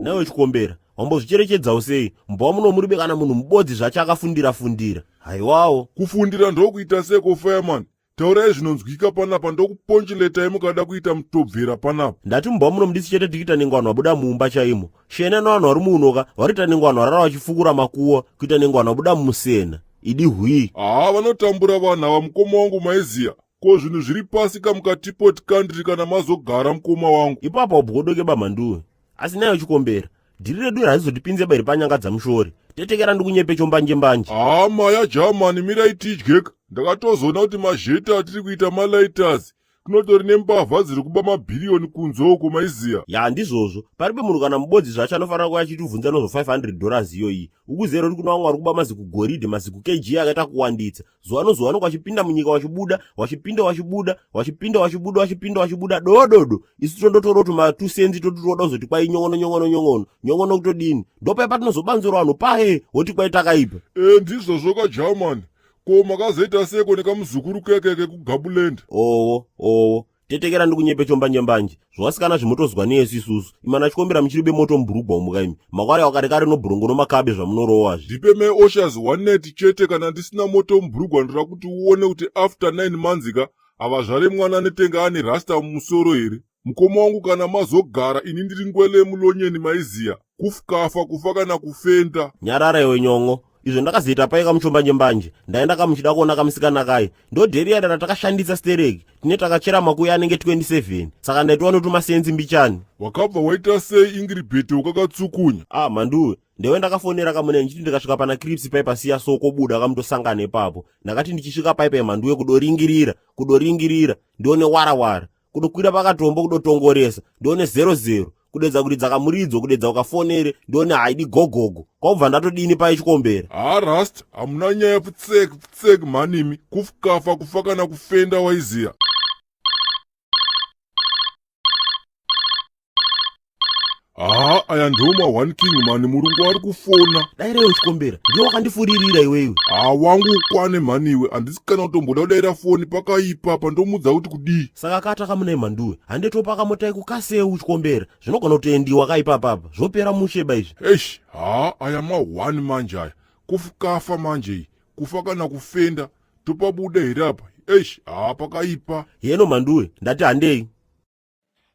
Naiwe Chikombera, wambozvicherechedzawo sei? Mumba muno muribe kana munhu mubodzi zvacho akafundira fundira. Haiwawo. Kufundira ndokuita seko fireman. Taurai zvinonzwika panapa ndokuponchiletai mukada kuita mutobvera panapa. Ndati mumba muno mudisi chete tikuita nenge vanhu vabuda mumba chaimo. Shena nevanhu vari munoka varikuita nenge vanhu varara vachifukura makuwa kuita nenge vanhu vabuda mumusena. Idi hwii. Haa vanotambura vanhu ava mukoma wangu maiziya. Ko zvinhu zviri pasi kamukatipot country kana mazogara mukoma wangu. Ipapo haubwodoke bamhanduwe. Asi nayo Chikombera, dhiri redu iri harizotipinze ba iri panyanga dzamushori. Tetekera ndikunyepe chombanje mbanje. Haa maya Germany mirai tidyeka. Ndakatozoona kuti mazhete atiri kuita malighters kunotori nembavha dziri kuba mabhiriyoni kunze uko maiziya. Ya ndizvozvo. Paribe munhu kana mubodzi zvacho anofanira kuuya achitibvunza nozvo 500 dollars iyoyi. Ukuziva here kuti kuna vamwe vari kuba mazikugoridhe maziku kg akaita kuwanditsa. Zuva nozuva vanenge vachipinda munyika vachibuda, vachipinda vachibuda, vachipinda vachibuda, vachipinda vachibuda dododo. Isu tondotora tuma tusenzi toti toda kuzoti kwai nyongono nyongono nyongono. Nyongono kutodini? Ndopaye patinozobanzura vanhu paye woti kwai takaipa. E ndizvozvo ka Germany. Ko makazoita seko nekamuzukuru keke kekuGabuland? Owo, owo. Tetekera ndikunyepe chombanje mbanje. Zvawasikana zvimotozwa nesu isusu. Imana chikombera muchiri be moto mubhurugwa umu kaimi. Makwari wakare kare nobhurongo nomakabe zvamunorowa zvi. Ndipe mai Oshaz one night chete kana ndisina moto mubhurugwa ndoda kuti uone kuti after 9 months ka havazvare mwana anetenge ane rasta mumusoro here. Mukoma wangu kana mazogara ini ndiri ngwele yemulonyeni maiziya. Kufkafa kufa kana kufenda. Nyarara iwe nyon'o. Izvo ndakazoita pai kamuchombanje mbanje. Ndaenda kamuchida kuona kamusikana kai. Ndodheri yada ratakashandisa stereki. Tine takachera makuya anenge 27. Saka ndaitwa notumasenzi mbichani. Wakabva waita sei ingiribhete ukakatsukunya? Ah mhanduwe. Ndewe ndakafonera kamune ndichiti ndikasvika pana Crips pai pasiya soko buda kamutosangana ipapo. Ndakati ndichisvika pai pai mhanduwe kudoringirira, kudoringirira ndione wara wara. Kudokwira pakatombo kudotongoresa ndione 00 kudedza kuridza kamuridzo kudedza ukafonere ndione haidi gogogo kwakubva ndatodini paye chikombera. Haa Rasta hamuna nyaya pfutsek pfutsek mhani imi kufkafa kufa kana kufenda waiziya. Haa aya ndiwo ma one king mhani murungu ari kufona. Dairewo chikombera ndiwe wakandifuririra iwewe. Haa wangu ukwane mhani iwe handisi kana kutomboda kudaira foni pakaipa apa ndomudza kuti kudii. Saka kata kamunai mhanduwe hande topaka mota yekukaseu chikombera zvinogona kutoendiwa kaipapa apa zvopera mushe ba izvi. Eish haa aya ma one manje aya kufukafa manje iyi kufa kana kufenda topabuda here apa eish haa pakaipa. Heno mhanduwe ndati handei.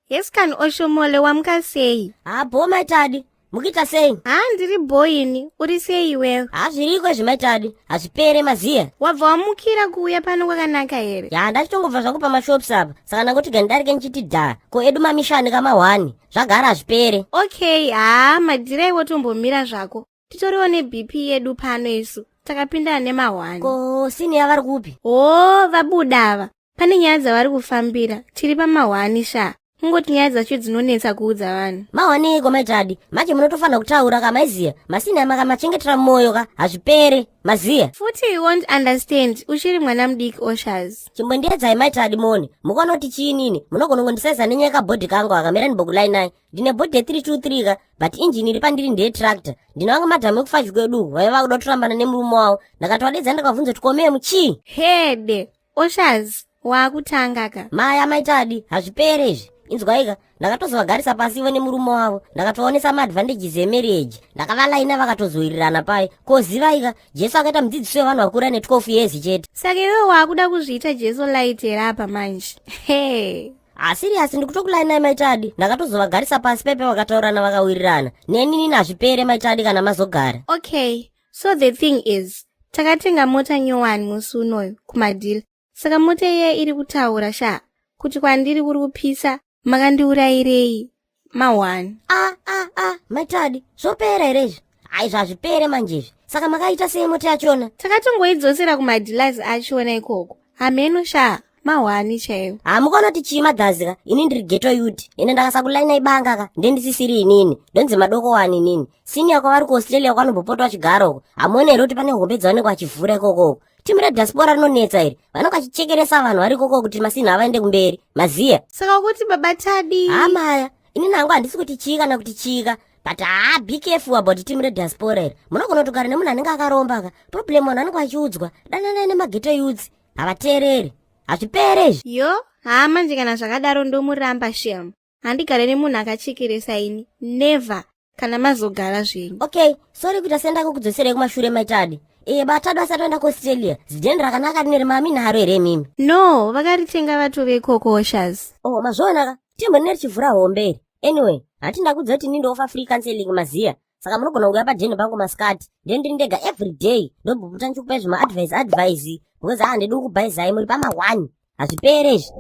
Yes kan Oshomole wamuka sei? Haa bho maitadi. Mukuita sei? Haa ndiri bho ini. Uri sei iwewe? Haa zviriko izvi maitadi. Hazvipere maziya. Wabva wamukira kuuya pano kwakanaka here? Ya ndachitongobva zvangu pamashops apa. Saka ndangoti gandidarike ndichiti dha. Ko edu mamishani kamahwani. Zvagara hazvipere. Okay, haa madhira iwe tombomira zvako. Titoriwo neBP yedu pano isu. Takapindana nemahwani. Ko senior vari kupi? Hoo vabuda ava. Pane nyaya dzavari kufambira. Tiri pamahwani sha. Kungoti nyaya dzacho dzinonetsa kuudza vanhu. Mahwani eiko maitadi? Manje munotofanira kutaura ka maiziya. Masini makamachengetera mumoyo ka hazvipere. Maziya. Futi you won't understand. Uchiri mwana mudiki Oshaz. Chimbondiedzai maitadi muone. Mukaona kuti chii inini? Munogona kungondisaiza nenyaya yekabhodhi kangu aka mira ndimbokulaiinai. Ndine bhodhi ye 323 ka but engine iri pandiri ndeye tractor. Ndine vangu madhamu ekufaji kwedu uku vaiva vakuda kutorambana nemurume wavo. Ndakatovadeedza ndikavabvunza kuti komee muchii? Hede. Oshaz, waakutanga ka. Maya maitadi, hazvipere izvi. Inzwaika, ndakatozovagarisa pasi ivo nemurume wavo. Ndakatovaonesa maadvantages emarriage. Ndakavalaina vakatozowirirana paye. Ko zivaika, Jesu akaita mudzidziso yevanhu vakura ne 12 years chete. Saka iwe waakuda kuzviita Jesu light here apa manje? Hey. Ah, serious ndikutokulainai maitadi. Ndakatozovagarisa pasi pepe vakataurana vakawirirana. Neni nini hazvipere maitadi kana mazogara. Okay, So the thing is, takatenga mota nyowani musi unoyu kumadhila. Saka mota iya iri kutaura sha kuti kwandiri kuri kupisa makandiurayirei mahwani. Ah ah ah maitadi zvopera here izvi? Aizvo hazvipere manje izvi. Saka makaita sei mota yachona? Takatongoidzosera kumadhilas achona ikoko. Hameno sha mahwani chaiwo. Hamukaona kuti chii madhazi ka ini ndiri ghetto youth ende ndakasakulaina ibanga ka ndendisisiri inini ndonzi madoko wani inini senior kwavari kuaustralia kwanombopota vachigara uko hamuone here kuti pane hombe dzavanenge vachivhura ikoko uko timu rediaspora rinonetsa iri vanenge vachichekeresa vanhu vari ikoko kuti masini avaende kumberi maziya Saka kuti baba Tadi. Hamaya ini nangu handisi kuti chii kana kuti chika but haa be careful about timu rediaspora iri munogona kutogara nemunhu anenge akaromba ka problem vanhu vanenge vachiudzwa dananai nemageto youths havateereri hazvipere izvi Yo, haa manje kana zvakadaro ndomuramba shem. Handigare nemunhu akachekeresa ini. Never. Kana mazogara zvenyu. Okay, sorry kuita sendakukudzoserei kumashure maitadi. Iye batadu asati aenda kuAustralia. Zidheni rakanaka rine rimami naro here imimi? No, vakaritenga vatove ikoko shaz. Oh, mazviona ka? Timbo rine richivhura hombe iri. Anyway, hati ndakudza kuti ini ndofa free counseling maziya. Saka munogona kuuya padheni pangu masikati. Ndiye ndiri ndega every day. Ndombopota ndichikupai zvima advice advice because ah ndidi kukubhaizai muri pama one. Hazvipere izvi.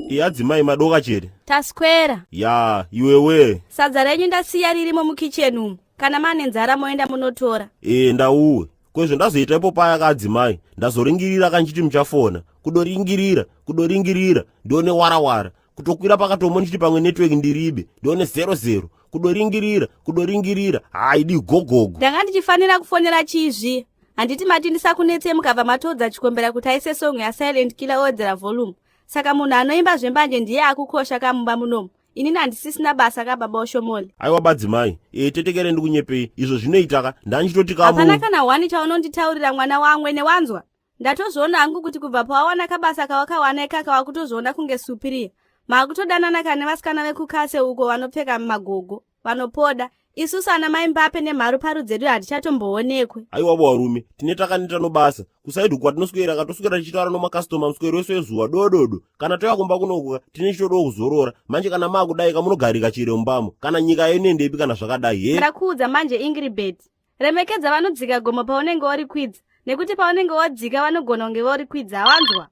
Iye adzimai madoka chete. Taswera. Ya, iwewe. Sadza renyu ndasiya ririmo mukicheni umu. Kana mane nzara moenda munotora. Ee, ndauwe. Kwezvo ndazoita ipo paya kaadzimai. Ndazoringirira kanchiti muchafona. Kudoringirira, kudoringirira, ndione warawara. Kutokwira pakatombo ndichiti pamwe network ndiribe. Ndione 00. Kudoringirira, kudoringirira. Haidi gogogo. Ndanga ndichifanira kufonera chii zviya? Handiti mati ndisakunetse mukabva matodza chikombera kuti aise song yaSilent Killer owedzera volume. Saka munhu anoimba zvembanje ndiye akukosha kamumba munomu. Inini handisisina basa kababa Oshomole. Aiwa badzimai, ee tetekere ndikunyepei. Izvo zvinoita ka, ndanchitoti kamu. Hapana kana hwani chaunonditaurira mwana wamwene wanzwa. Ndatozviona hangu kuti kubva pawawana kabasa kawakawana ikaka wakutozviona kunge superior. Makutodanana ka nevasikana vekukase uko vanopfeka magogo, vanopoda. Isusu ana mai Mbape nemharuparu dzedu hatichatomboonekwe. Aiwa varume, tine takaneta nobasa. Kusaidhu kwatinoswera ka toswera tichitaura nomakastoma muswero wese wezuva dododo. Kana touya kumba kunoku ka tine chitodawo kuzorora. Manje kana maakudai ka munogarika chero mumbamo. Kana nyika inoendepi kana zvakadai he? Ndakuudza manje Ingrid. Remekedza vanodzika gomo paunenge worikwidza nekuti paunenge wodzika vanogona kunge vorikwidza wanzwa?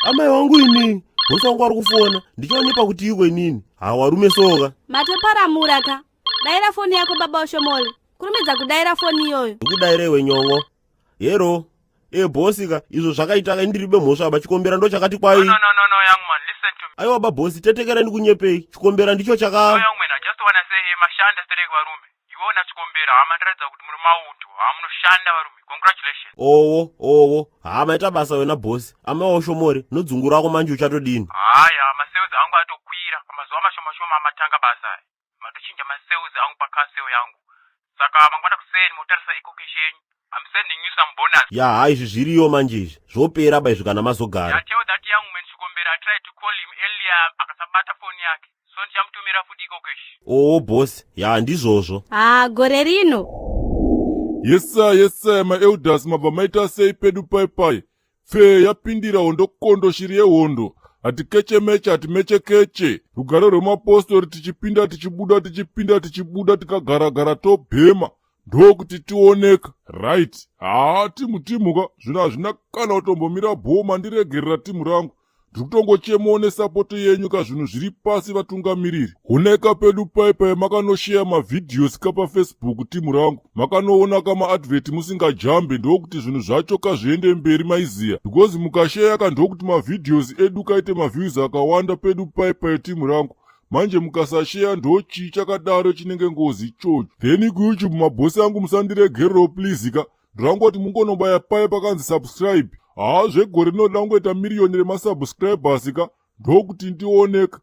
Amai wangu inini, bosi wangu ari kufona, ndichaonyepa kuti iko inini. Hawarume soka. Matoparamura ka. Daira foni yako baba Oshomole. Kurumidza kudaira foni iyoyo. Ndikudaira iwe nyon'o. Hero. E bosi ka, izvo zvakaita ka indiribe mhosva ba chikombera ndo chakati kwai. No, no, no, no, young man, listen to me. Aiwa ba bosi tetekera ndikunyepei. Chikombera ndicho chaka No, young man, I just wanna say, hey, mashanda stereki varume. Iwe una chikombera, hama ndiratidza kuti muri mauto. Haa munoshanda varume. Congratulations. Owo, owo. Haa maita basa wena bosi. Amai waUshomori, nodzungu rako manje uchatodini? Haya, masales angu atokwira pamazuva mashoma shoma amatanga basa aya. Matochinja masales angu pacastle yangu. Saka mangwana kuseni motarisa ecocash yenyu. I'm sending you some bonus. Ya haa izvi zviriyo manje izvi. Zvopera ba izvi kana mazogara. Ya tell that young man Chikombera I tried to call him earlier akasabata phone yake. So ndichamutumira futi ecocash. Owo boss, ya ndizvozvo. Haa gore rino. Yes sir, yes sir, maelders mabva maita sei pedu pai pai. Pfee yapindira hondo kondo shiri yehondo. Hatikechemeche hatimechekeche. Rugare rwemapostori tichipinda tichibuda tichipinda tichibuda tikagaragara tobhema. Ndokuti tioneka. Right. Haa timu timu ka zvinhu hazvina kana kutombomira bhoo mandiregerera timu rangu. Ndiri kutongochemawo nesapoto yenyu ka zvinhu zviri pasi vatungamiriri. Honeka pedu pai pai makanosheya mavideos ka pafacebook timu rangu. Makanoona ka maadvert musingajambe ndokuti zvinhu zvacho ka zviende mberi maiziya. Because mukasheya ka ndokuti mavideos edu kaite maviews akawanda pedu pai pai timu rangu. Manje mukasasheya ndochii chakadaro chinenge ngozi ichocho. Then kuyoutube mabhosi angu musandiregerero please ka. Ndangoti mungonobaya paye pakanzi subscribe. Haa zvegore rinoda kungoita miriyoni remasubscribers ka ndokuti ndioneka.